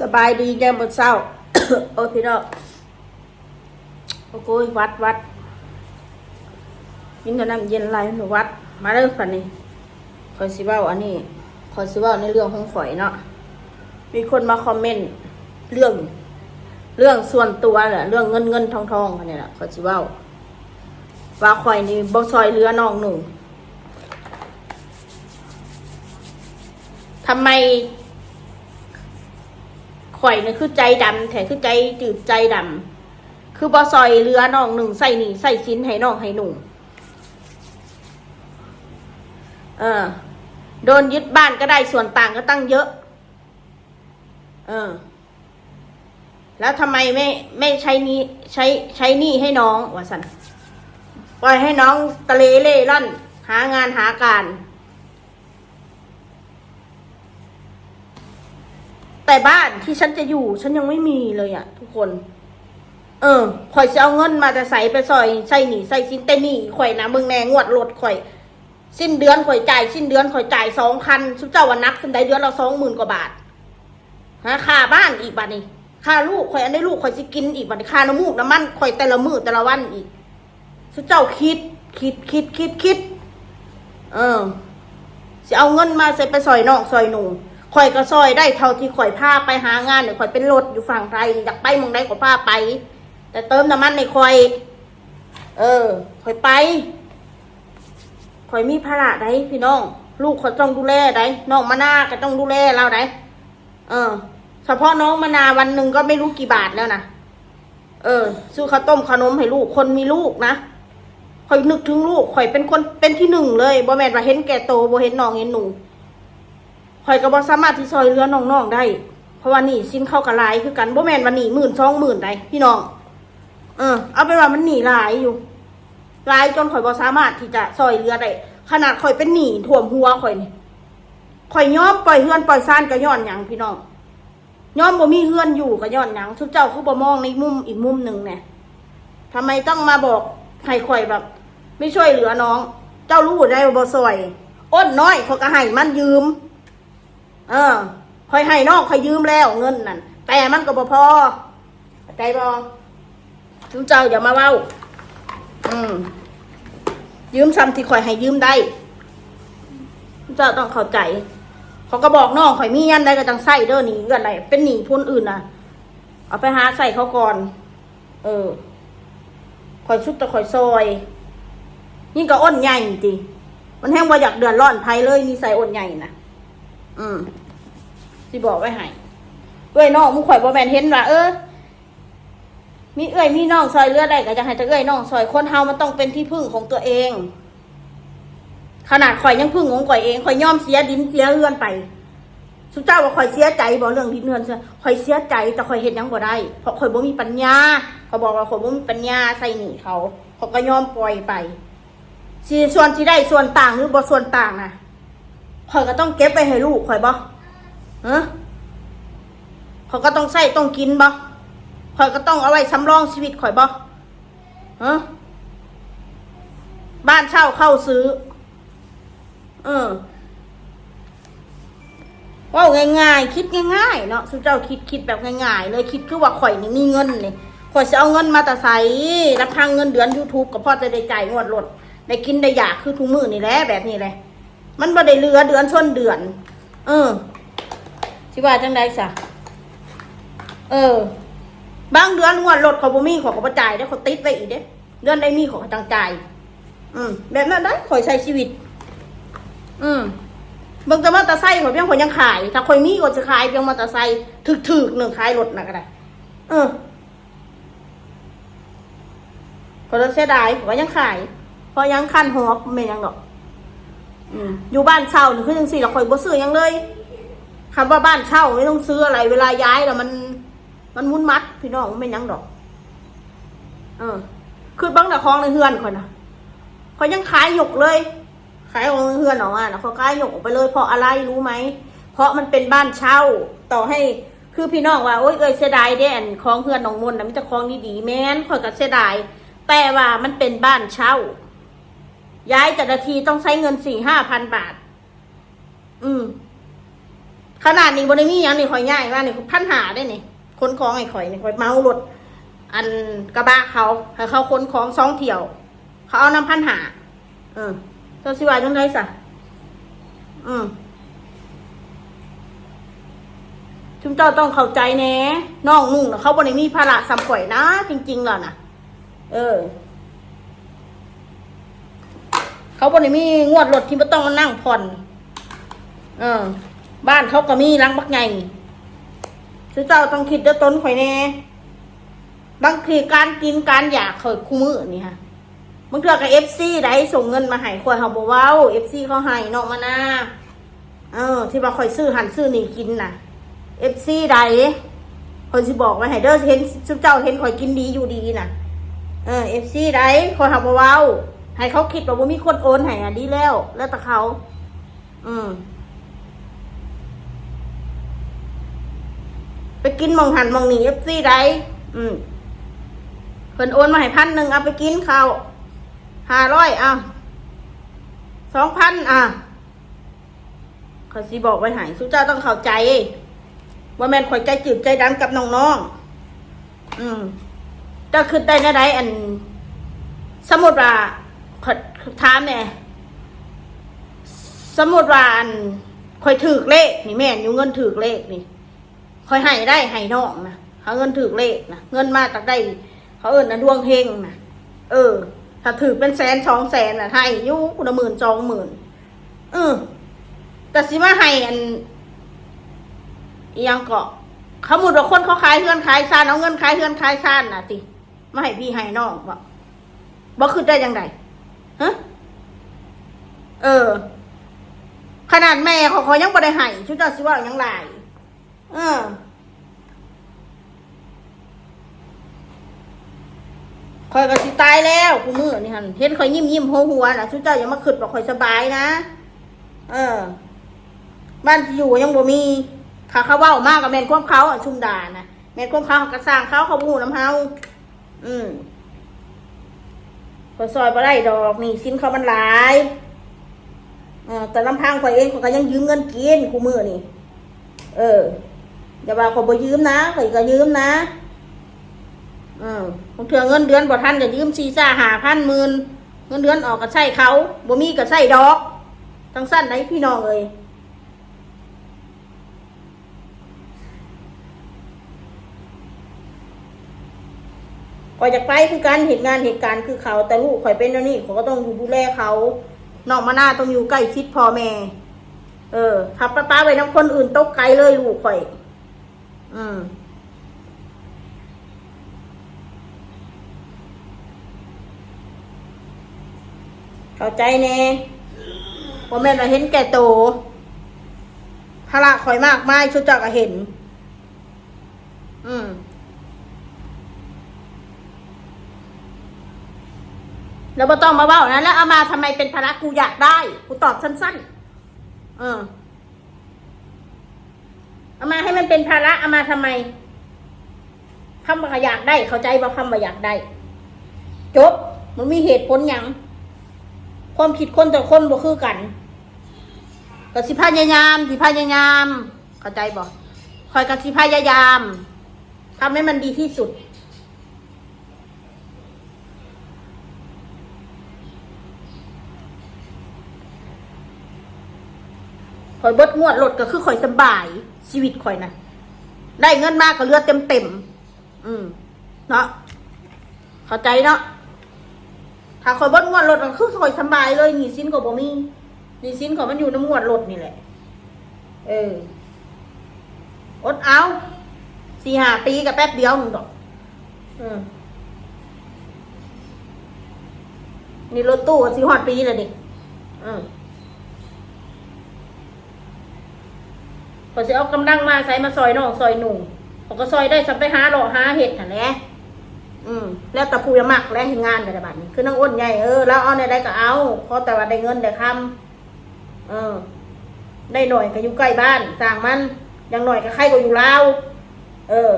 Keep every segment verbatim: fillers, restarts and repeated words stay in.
สบายดียามมื้อเช้า โอ้ยพี่น้อง โอ้ย หวัด หวัด กินแต่น้ำเย็นไหลหนูหวัด มาเด้อค่ะนี่ ข้อยสิเว้าอันนี้ ข้อยสิเว้าในเรื่องของข้อยเนาะ มีคนมาคอมเมนต์เรื่อง เรื่องส่วนตัวแหละ เรื่องเงินเงินทองทองอันนี้แหละ ข้อยสิเว้า ว่าข้อยนี่บ่ซ่อยเหลือน้องหนุ่ง ทำไม ข้อยนี่คือใจดำแท้ คือใจจืดใจดำ คือบ่ซ่อยเหลือน้องหนุ่ง ใส่หนี้ใส่สินให้น้องให้หนุ่ง เออ โดนยึดบ้านก็ได้ส่วนต่างก็ตั้งเยอะ เออ แล้วทำไมไม่ ไม่ใช้หนี้ ใช้ ใช้หนี้ให้น้อง ว่าซั่น ปล่อยให้น้องตะเลเร่ร่อน หางานหาการ แต่บ้านที่ฉันจะอยู่ ฉันยังไม่มีเลยอะทุกคน เออ ข้อยสิเอาเงินมาแต่ไสไปซ่อย ใส่หนี้ใส่สิน แต่หนี้ข้อยนะ มึงแน่ งวดรถข้อย สิ้นเดือนข้อยจ่าย สิ้นเดือนข้อยจ่ายสองพัน ซุมเจ้าว่าหนักส่ำใด เดือนละสองหมื่นกว่าบาท หาค่าบ้านอีกบัดนี้ ค่าลูกข้อย อันใดลูกข้อยสิกินอีกบัดนี้ ค่าน้ำมูกน้ำมันข้อยแต่ละมื้อแต่ละวันอีก ซุมเจ้าคิด คิด คิด คิด คิด เออ สิเอาเงินมาใส่ไปซ่อยน้องซ่อยหนุ่ง ข้อยก็ซ่อยได้เท่าที่ข้อยพาไปหางานเนี่ย ข้อยเป็นรถอยู่ฝั่งไทย อยากไปหม่องใดก็พาไป แต่เติมน้ำมันให้ข้อย เออ ข้อยไป ข้อยมีภาระใดพี่น้อง ลูกข้อยต้องดูแลใด น้องมะนาวก็ต้องดูแลลาวใด เออ เฉพาะน้องมะนาววันหนึ่งก็ไม่รู้กี่บาทแล้วนะ เออ ซื้อข้าวต้มขนมให้ลูก คนมีลูกนะ ข้อยนึกถึงลูก ข้อยเป็นคนเป็นที่หนึ่งเลย บ่แม่นว่าเห็นแก่โต บ่เห็นน้องเห็นหนุ่ง ข้อยก็บ่สามารถที่ซ่อยเหลือน้องๆได้ เพราะว่าหนี้สินเขาก็หลายคือกัน บ่แม่นว่าหนี้หมื่นสองหมื่นใดพี่น้อง เออ เอาเป็นว่ามันหนี้หลายอยู่ หลายจนข้อยบ่สามารถที่จะซ่อยเหลือได้ ขนาดข้อยเป็นหนี้ท่วมหัวข้อยนี่ ข้อยยอมปล่อยเฮือนปล่อยซานก็ย้อนหยังพี่น้อง ยอมบ่มีเฮือนอยู่ก็ย้อนหยัง ซุมเจ้าคือบ่มองในมุมอีกมุมหนึ่งแหน่ ทำไมต้องมาบอกให้ข้อยแบบ ไม่ช่วยเหลือน้อง เจ้ารู้ได้ว่าบ่ซ่อย อ้นน้อยข้อยก็ให้มันยืม เออ ข้อยให้น้องข้อยยืมแล้วเงินนั่น แต่มันก็บ่พอ เข้าใจบ่ ซุมเจ้าอย่ามาเว้า อืม ยืมส่ำที่ข้อยให้ยืมได้ ซุมเจ้าต้องเข้าใจ ข้อยก็บอกน้องข้อยมีอันใดก็จั่งใช้เด้อ หนี้เงินใดเป็นหนี้ผู้อื่นน่ะ เอาไปหาใช้เขาก่อน เออ ข้อยสุดแต่ข้อยซ่อย ยิ่งก็อ้นใหญ่ติ มันแฮงบ่อยากเดือดร้อนไผเลย นิสัยอ้นใหญ่น่ะ อืม สิบอกไว้ให้ เอื้อยน้องหมู่ข้อยบ่แม่นเห็นว่า เออ มีเอื้อยมีน้องซ่อยเหลือได้ก็อยากให้แต่เอื้อยน้องซ่อย คนเฮามันต้องเป็นที่พึ่งของตัวเอง ขนาดข้อยยังพึ่งของข้อยเอง ข้อยยอมเสียดินเสียเฮือนไป ซุมเจ้าว่าข้อยเสียใจบ่เรื่องดินเฮือนเสีย ข้อยเสียใจแต่ข้อยเฮ็ดหยังบ่ได้ เพราะข้อยบ่มีปัญญา ข้อยบอกว่าข้อยบ่มีปัญญาใส่หนี้เขา ข้อยก็ยอมปล่อยไป สิส่วนสิได้ส่วนต่างหรือบ่ส่วนต่างน่ะ ข้อยก็ต้องเก็บไว้ให้ลูกข้อยบ่ ฮะ ข้อยก็ต้องใช้ต้องกินบ่ ข้อยก็ต้องเอาไว้สำรองชีวิตข้อยบ่ ฮะ บ้านเช่าเข้าซื้อ เออ เว้าง่ายๆ คิดง่ายๆ เนาะ ซุมเจ้าคิด คิดแบบง่ายๆ เลย คิดคือว่าข้อยนี่มีเงินนี่ ข้อยสิเอาเงินมาแต่ไส ลำพังเงินเดือน YouTube ก็พอจะได้จ่ายงวดรถ ได้กินได้อยากคือทุกมื้อนี่แหละ แบบนี้แหละ มันบ่ได้เหลือเดือนชนเดือน เออ สิว่าจั่งใดซะ เออ บางเดือนงวดรถข้อยบ่มี ข้อยก็บ่จ่ายเด้ ข้อยติดไว้อีกเด้ เดือนใดมีข้อยก็ต้องจ่าย อืม แบบนั้นได้ ข้อยใช้ชีวิต อืม เบิ่งแต่มอเตอร์ไซค์ข้อยเพียงข้อยยังขาย ถ้าข้อยมีข้อยสิขายเพียงมอเตอร์ไซค์ ถืกๆ หนึ่งขายรถน่ะก็ได้ เออ ข้อยเลยเสียดาย ข้อยก็ยังขาย เพราะยังคันหอบ แม่นหยังดอก อืม อยู่บ้านเช่านี่คือจั่งซี้ล่ะ ข้อยบ่ซื้อหยังเลย คำว่าบ้านเช่าไม่ต้องซื้ออะไร เวลาย้ายแล้วมัน มันมุนมัด พี่น้อง มันแม่นหยังดอก เออ คือเบิ่งแต่ของในเฮือนข้อยน่ะ ข้อยยังขายยกเลย ขายของในเฮือนออกมาน่ะ ข้อยขายยกออกไปเลย เพราะอะไรรู้ไหม เพราะมันเป็นบ้านเช่า ต่อให้ คือพี่น้องว่า โอ๊ย เอื้อยเสียดายเด้ อันของเฮือนน้องมนต์น่ะ มีแต่ของดีๆ แม่น ข้อยก็เสียดาย แต่ว่ามันเป็นบ้านเช่า ย้ายแต่ละทีต้องใช้เงินสี่ห้าพันบาท อืม ขนาดนี้บ่ได้มีหยังนี่ ข่อยย้ายมานี่ พันห้าเด้นี่ ขนของให้ข่อยนี่ ข่อยเหมารถ อันกระบะเขา ให้เขาขนของสองเที่ยว เขาเอานำพันห้า เออ เจ้าสิว่าจั่งใดซะ อืม ซุมเจ้าต้องเข้าใจแหน่ น้องนุ่งน่ะ เขาบ่ได้มีภาระส่ำข่อยนะ จริงๆแล้วนะ เออ เขาบ่ได้มีงวดรถที่บ่ต้องมานั่งผ่อน เออ บ้านเขาก็มีหลังบักใหญ่ ซุมเจ้าต้องคิดเด้อตนข่อยแหน่ บางทีการกินการอยากข่อยคู่มื้อนี่ฮะ บางเทื่อก็ เอฟซี ใดส่งเงินมาให้ ข่อยเฮาบ่เว้า เอฟซี เขาให้เนาะ มานา เออ ที่ว่าข่อยซื้อหั่นซื้อนี่กินน่ะ เอฟซี ใด ข่อยสิบอกไว้ให้เด้อ เห็นซุมเจ้าเห็นข่อยกินดีอยู่ดีน่ะ เออ เอฟซี ใด ข่อยเฮาบ่เว้า ให้เขาคิดว่าบ่มีคนโอนให้อ่ะ ดีแล้ว แล้วแต่เขา อืม ไปกินหม่องหั่นหม่องนี่ เอฟซี ใด อืม เพิ่นโอนมาให้พันหนึ่ง เอาไปกินข้าว ห้าร้อย เอา สองพัน อ่ะ ข่อยสิบอกไว้ให้ ซุมเจ้าต้องเข้าใจ ว่าแม่นข่อยใจจืดใจดำกับน้องๆ อืม เจ้าคิดได้แนวใด อัน สมมุติว่า ขอ ถามแหน่ สมมุติว่า อัน ข่อยถืกเลขนี่ แม่นอยู่ เงินถืกเลขนี่ ข่อยให้ได้ ให้น้องนะ หาเงินถืกเลขนะ เงินมาจากได้ เขาเอิ้นนะดวงเฮงนะ เออ ถ้าถืกเป็นแสนสองแสนน่ะ ให้อยู่คนละหมื่นสองหมื่น เออ แต่สิมาให้อัน อีหยังเกาะ เขาหมดว่าคนเขาขายเฮือนขายซาน เอาเงินขายเฮือนขายซานน่ะติ มาให้พี่ให้น้องบ่ บ่คิดได้จั่งใด ฮะ เออ ขนาดแม่เขาเขายังบ่ได้ให้ ซุมเจ้าสิว่าหยังหลาย เออ ข่อยก็สิตายแล้ว คู่มื้อนี่หั่น เห็นข่อยยิ้มๆหัวๆน่ะ ซุมเจ้าอย่ามาคิดว่าข่อยสบายนะ เออ บ้านที่อยู่ยังบ่มี ถ้าเขาเว้ามาก็แม่นความเขาอะ ซุมด่าน่ะ แม่นความเขา ก็ซ่างเขา เขาบ่ฮู้นำเฮา อืม ข่อยซ่อยบ่ได้ดอก หนี้สินเขามันหลาย เออ แต่ลำพังข่อยเอง ข่อยก็ยังยืมเงินกินคู่มื้อนี่ เออ อย่าว่าข่อยบ่ยืมนะ ข่อยก็ยืมนะ เออ บางเทื่อเงินเดือนบ่ทันก็ยืมสี่ซ่าห้าพันหมื่น เงินเดือนออกก็ใช้เขา บ่มีก็ใช้ดอก จั่งซั้นได๋พี่น้องเอ้ย ข่อยอยากไปคือกัน เฮ็ดงานเฮ็ดการคือเขา แต่ลูกข่อยเป็นแนวนี้ ข่อยก็ต้องอยู่ดูแลเขา น้องมานาต้องอยู่ใกล้ชิดพ่อแม่ เออ ถ้าป้าๆไว้นำคนอื่นตกไกลเลยลูกข่อย อืม เข้าใจแหน่ บ่แม่นว่าเห็นแก่โต ภาระข่อยมากมาย ซุมเจ้าก็เห็น อืม แล้วบ่ต้องมาเว้านะ แล้วเอามาทำไมเป็นภาระ กูอยากได้ กูตอบสั้นๆ เออ เอามาให้มันเป็นภาระ เอามาทำไม คำว่าอยากได้ เข้าใจบ่ คำว่าอยากได้ จบ มันมีเหตุผลหยัง ความคิดคนแต่คนบ่คือกัน ก็สิพยายาม สิพยายาม เข้าใจบ่ ข่อยก็สิพยายามทำให้มันดีที่สุด ข่อยเบิดงวดรถก็คือข่อยสบาย ชีวิตข่อยนะ ได้เงินมาก็เหลือเต็มๆ อืม เนาะ เข้าใจเนาะ ถ้าข่อยเบิดงวดรถก็คือข่อยสบายเลย หนี้สินก็บ่มี หนี้สินข่อยมันอยู่นำงวดรถนี่แหละ เออ อดเอา สี่ห้าปีก็แป๊บเดียวหนึ่งดอก อืม นี่รถตู้ก็สิฮอดปีแล้วนี่ อืม ข่อยสิเอากำลังมาใส่มาซอยน้องซอยหนุ่ง ข่อยก็ซอยได้ส่ำไปหาเลาะหาเฮ็ดหั่นแหละ อืม แล้วแต่ผู้จะมักแหละ เฮ็ดงานก็ได้บัดนี้ คือนางอ้นใหญ่ เออ ลาวเอาแนวใดก็เอา ขอแต่ว่าได้เงินได้คำ เออ ได้หน่อยก็อยู่ใกล้บ้าน ซ่างมัน อย่างน้อยก็ใครก็อยู่ลาว เออ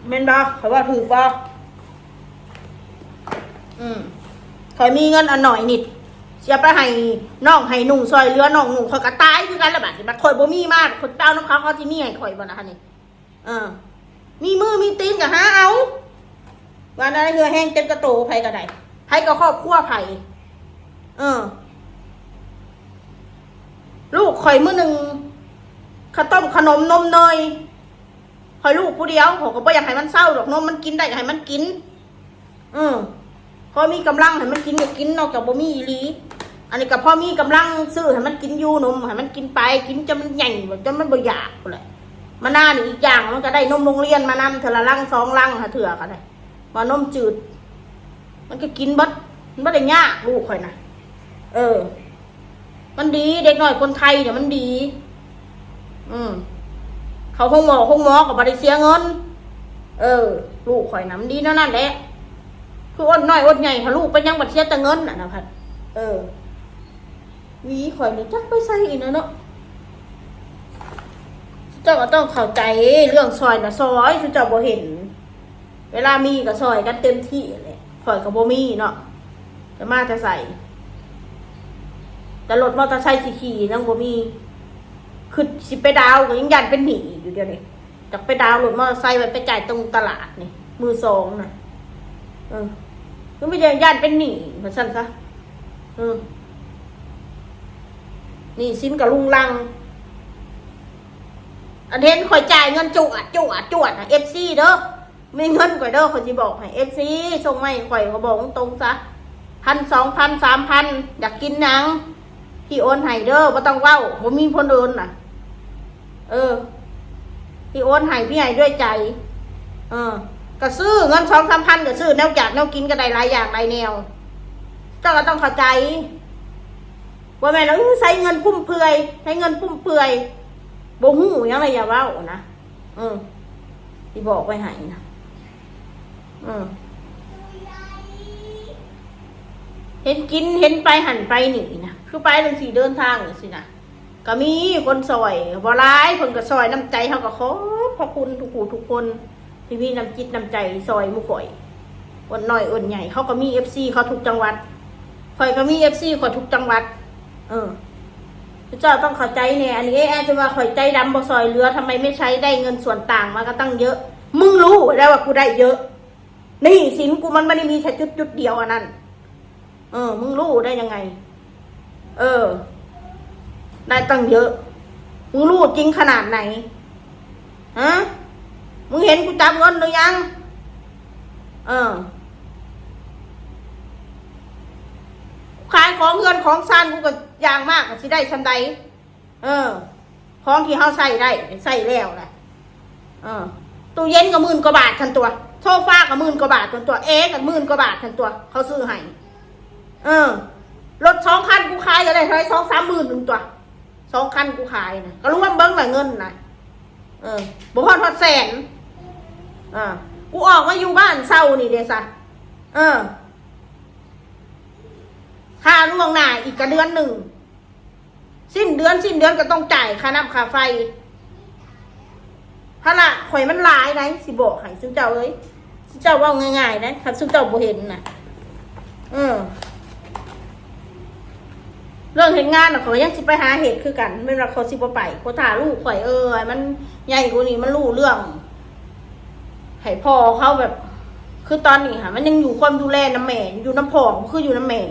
แม่นบ่ ข่อยว่าถูกบ่ อืม ข่อยมีเงินอันหน่อยนิด เสียไปให้น้องให้นุ่ง ซอยเหลือน้องนุ่ง ข่อยก็ตายคือกันละบาดนี้ บัดข่อยบ่มีมา ข่อยไปเอานำเขา เขาสิมีให้ข่อยบ่ล่ะคะนี่ เออ มีมือมีตีนก็หาเอา ว่าได้เหื่อแห้งเต็มกระโต ไผก็ได้ ไผก็ครอบครัวไผ เออ ลูกข่อยมื้อหนึ่ง ข้าวต้มขนมนมเนย ข่อยลูกผู้เดียว ข่อยก็บ่อยากให้มันเซาดอก นมมันกินได้ก็ให้มันกิน เออ พอมีกำลังให้มันกินก็กิน นอกจากบ่มีอีหลี อันนี้ก็พอมีกำลังซื้อให้มันกินอยู่ นมให้มันกินไป กินจนมันใหญ่ จนมันบ่อยากพู้นแหละ มาหน้านี่อีกอย่าง มันก็ได้นมโรงเรียนมานำ เทื่อละลังสองลัง หาเทื่อก็ได้ ว่านมจืด มันก็กินเบิด มันบ่ได้ยาก ลูกข่อยนะ เออ มันดี เด็กน้อยคนไทยเนี่ยมันดี อืม เขาโฮงหมอ โฮงหมอก็บ่ได้เสียเงิน เออ ลูกข่อยนะมันดีแนวนั้นแหละ คืออดน้อยอดใหญ่ ถ้าลูกเป็นหยังบัดเสียแต่เงินน่ะนะพัด เออ หวีข่อยนี่จักไปใส่อีกนะเนาะ เจ้าก็ต้องเข้าใจ เรื่องซอยนะซอย เจ้าบ่เห็น เวลามีก็ซอยกันเต็มที่แหละ ข่อยก็บ่มีเนาะ จะมาแต่ใส่ แต่รถมอเตอร์ไซค์สิขี่ยังบ่มี คือสิไปดาวน์ก็ยังย่านเป็นหนี้อยู่เดี๋ยวนี้ จักไปดาวน์รถมอเตอร์ไซค์ไว้ไปจ่ายตรงตลาดนี่ มือสองน่ะ เออ ก็ไม่ได้ย่านเป็นหนี้ว่าซั่นซะ เออ หนี้สินก็รุงรัง อันเห็นข่อยจ่ายเงินจวด จวด จวดน่ะ เอฟซี เด้อ มีเงินข่อยเด้อ ข่อยสิบอกให้ เอฟซี ส่งมาให้ข่อย ก็บอกตรงๆซะ พัน สองพัน สามพัน อยากกินหยัง พี่โอนให้เด้อ บ่ต้องเว้า บ่มีคนอื่นน่ะ เออ พี่โอนให้ พี่ให้ด้วยใจ เออ ก็ซื้อ เงิน สองสามพัน ก็ซื้อแนวอยากแนวกินก็ได้หลายอย่างหลายแนว เจ้าก็ต้องเข้าใจ บ่แม่นว่า อื้อ ใช้เงินฟุ่มเฟือย ใช้เงินฟุ่มเฟือย บ่ฮู้หยังเลย อย่าเว้านะ เออ สิบอกไว้ให้นะ เออ เห็นกิน เห็นไปหั้นไปนี่นะ คือไปจั่งซี้ เดินทางจั่งซี้นะ ก็มีคนซอย บ่หลาย เพิ่นก็ซอย น้ำใจเฮาก็ขอบพระคุณทุกผู้ทุกคน ที่มีน้ำจิตน้ำใจซอยหมู่ข่อย อดน้อยอดใหญ่ เขาก็มี เอฟซี เขาทุกจังหวัด ข่อยก็มี เอฟซี ข่อยทุกจังหวัด เออ เจ้าต้องเข้าใจแน่ อันนี้ เอ๊ะ จะว่าข่อยใจดำบ่ซอยเหลือ ทำไมไม่ใช้ ได้เงินส่วนต่างมาก็ตั้งเยอะ มึงรู้แล้วว่ากูได้เยอะ หนี้สินกูมันไม่ได้มีแค่จุดจุดเดียวอันนั้น เออ มึงรู้ได้ยังไง เออ ได้ตั้งเยอะ มึงรู้จริงขนาดไหน ฮะ มึงเห็นกูจับเงินหรือยัง เออ ขายของเฮือนของซานกูก็อย่างมากก็สิได้ส่ำใด เออ ของที่เฮาใช้ได้ ใช้แล้วล่ะ เออ ตู้เย็นก็หมื่นกว่าบาทซั่นตั๊ว โซฟาก็หมื่นกว่าบาทซั่นตั๊ว แอร์ก็หมื่นกว่าบาทซั่นตั๊ว เขาซื้อให้ เออ รถสองคันกูขายก็ได้เท่าไหร่ สองสามหมื่นนึงตั๊ว สองคันกูขายนะ ก็รวมเบิ่งละเงินนะ เออ บ่ฮอด ฮอดแสน อ่า กูออกมาอยู่บ้านเช่านี่เด้ซะ เออ ค่าล่วงหน้าอีกกะเดือนหนึ่ง สิ้นเดือน สิ้นเดือนก็ต้องจ่ายค่าน้ำค่าไฟ ภาระข่อยมันหลายได๋ สิบอกให้ซุมเจ้าเอ้ย ซุมเจ้าเว้าง่ายๆได๋ คันซุมเจ้าบ่เห็นน่ะ เออ เรื่องเฮ็ดงานน่ะ ข่อยยังสิไปหาเฮ็ดคือกัน แม่นว่าข่อยสิบ่ไป ข่อยถ่าลูกข่อย เออ ให้มันใหญ่กว่านี้ มันรู้เรื่อง ให้พ่อเขาแบบ คือตอนนี้ค่ะ มันยังอยู่ความดูแลนำแม่ อยู่นำพ่อ คืออยู่นำแม่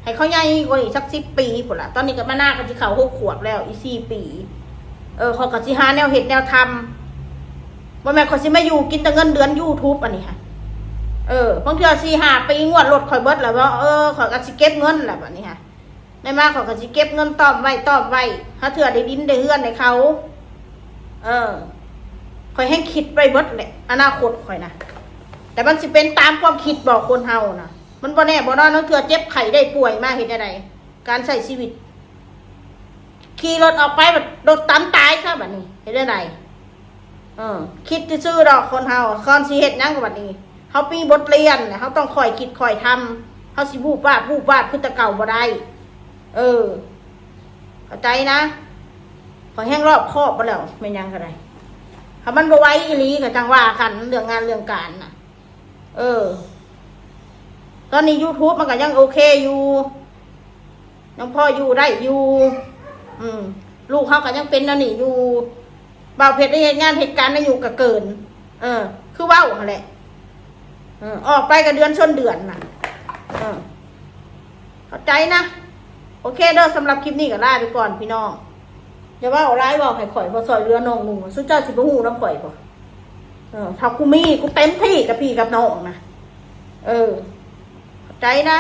ให้เขาใหญ่กว่านี้สักสิบปีพู้นล่ะ ตอนนี้ก็มานาก็สิเข้าหกขวบแล้ว อีกสี่ปี เออ เขาก็สิหาแนวเฮ็ดแนวทำ บ่แม่นเขาสิมาอยู่กินแต่เงินเดือน YouTube อันนี้ค่ะ เออ บางเทื่อสี่ห้าปี งวดรถข่อยเบิดแล้ว ว่า เออ ข่อยก็สิเก็บเงินแล้วบัดนี้ค่ะ ได้มาข่อยก็สิเก็บเงินต้อมไว้ ต้อมไว้ หาเทื่อได้ดินได้เฮือนให้เขา เออ ข่อยแฮงคิดไปเบิดแหละ อนาคตข่อยนะ แต่มันสิเป็นตามความคิดบ่ คนเฮานะ มันบ่แน่บ่นอน ลางเทื่อเจ็บไข้ได้ป่วยมาเฮ็ดจั่งใด การใช้ชีวิต ขี่รถออกไปบัดรถตำตายซะบัดนี้ เฮ็ดจั่งใด เออ คิดซื่อๆดอกคนเฮา ก่อนสิเฮ็ดหยังก็บัดนี้ เฮามีบทเรียน เฮาต้องค่อยคิดค่อยทำ เฮาสิบูบวาบบูบวาบคือแต่เก่าบ่ได้ เออ เข้าใจนะ ข่อยแฮงรอบคอบบ่แล้ว แม่นหยังก็ได้ ถ้ามันบ่ไหวอีหลีก็จั่งว่ากัน เรื่องงานเรื่องการน่ะ เออ ตอนนี้ YouTube มันก็ยังโอเคอยู่ ยังพออยู่ได้อยู่ อืม ลูกเขาก็ยังเป็นแนวนี้อยู่ บ่าวเพชรได้เฮ็ดงานเฮ็ดการได้อยู่กะเกิน เออ คือเว้าหั่นแหละ เออ ออกไปกับเดือนชนเดือนน่ะ เออ เข้าใจนะ โอเคเด้อ สำหรับคลิปนี้ก็ลาไปก่อนพี่น้อง อย่าเว้าหลาย เว้าให้ข่อย บ่ซอยเหลือน้องนุ่ง สุเจ้าสิบ่ฮู้นำข่อยบ่ เออ ถ้ากูมี กูเต็มที่กับพี่กับน้องนะ เออ เข้าใจนะ